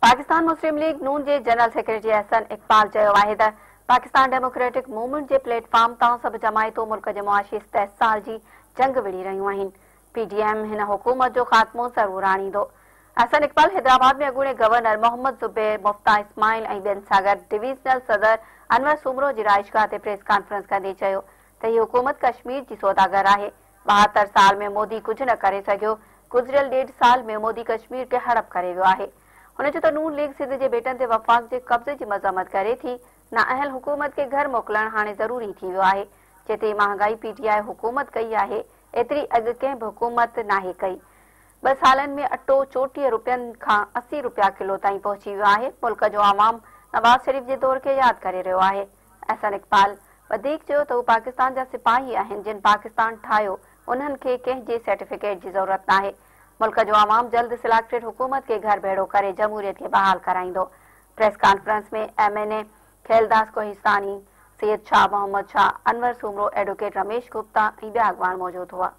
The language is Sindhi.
پاڪستان مسلم ليگ نون جي جنرل سيڪريٽري احسن اقبال چيو آهي ته پاڪستان ڊيموڪريٽڪ موومينٽ جي پليٽ فارم تان سڀ جماعتون ملڪ جي معاشي استحصال جي جنگ وڙهي رهيون آهن، پي ڊي ايم هن حڪومت جو خاتمو ضرور آڻيندو. احسن اقبال حيدرآباد ۾ اڳوڻي گورنر محمد زبير، مفتاح اسماعيل ۽ ٻين سان گڏ ڊويزنل صدر انور سومرو جي رهائشگاهه تي پريس ڪانفرنس ڪندي چيو ته هي حڪومت ڪشمير جي سوداگر آهي، 72 سال ۾ مودي ڪجهه نه ڪري سگهيو، گذريل ڏيڍ سال ۾ مودي ڪشمير کي هڙپ ڪري ويو آهي. هن چيو ته نون ليگ سنڌ جي ٻيٽن تي وفاق جي قبضي جي مذمت ڪري ٿي، نااهل حڪومت کي گهر موڪلڻ هاڻي ضروري ٿي ويو آهي، جيتري مهانگائي پي ٽي آء حڪومت ڪئي آهي، ايتري اڳ ڪنهن به حڪومت ناهي ڪئي. ٻه سالن ۾ اٽو 34 روپين کان 80 روپيا ڪلو تائين پهچي ويو آهي، ملڪ جو عوام نواز شريف جي دور کي ياد ڪري رهيو آهي. احسن اقبال وڌيڪ چيو ته هو پاڪستان جا سپاهي آهن، جن پاڪستان ٺاهيو انهن کي ڪنهن جي سرٽيفڪيٽ جي ضرورت ناهي، ملڪ جو عوام جلد سليڪٽيڊ حڪومت کي گهر ڀيڙو ڪري جمهوريت کي بحال ڪرائيندو. Press conference ۾ M N A Kheldas Kohistani, Syed Shah Muhammad Shah, Anwar Soomro, advocate Ramesh Gupta ۽ ٻيا اڳواڻ موجود هئا.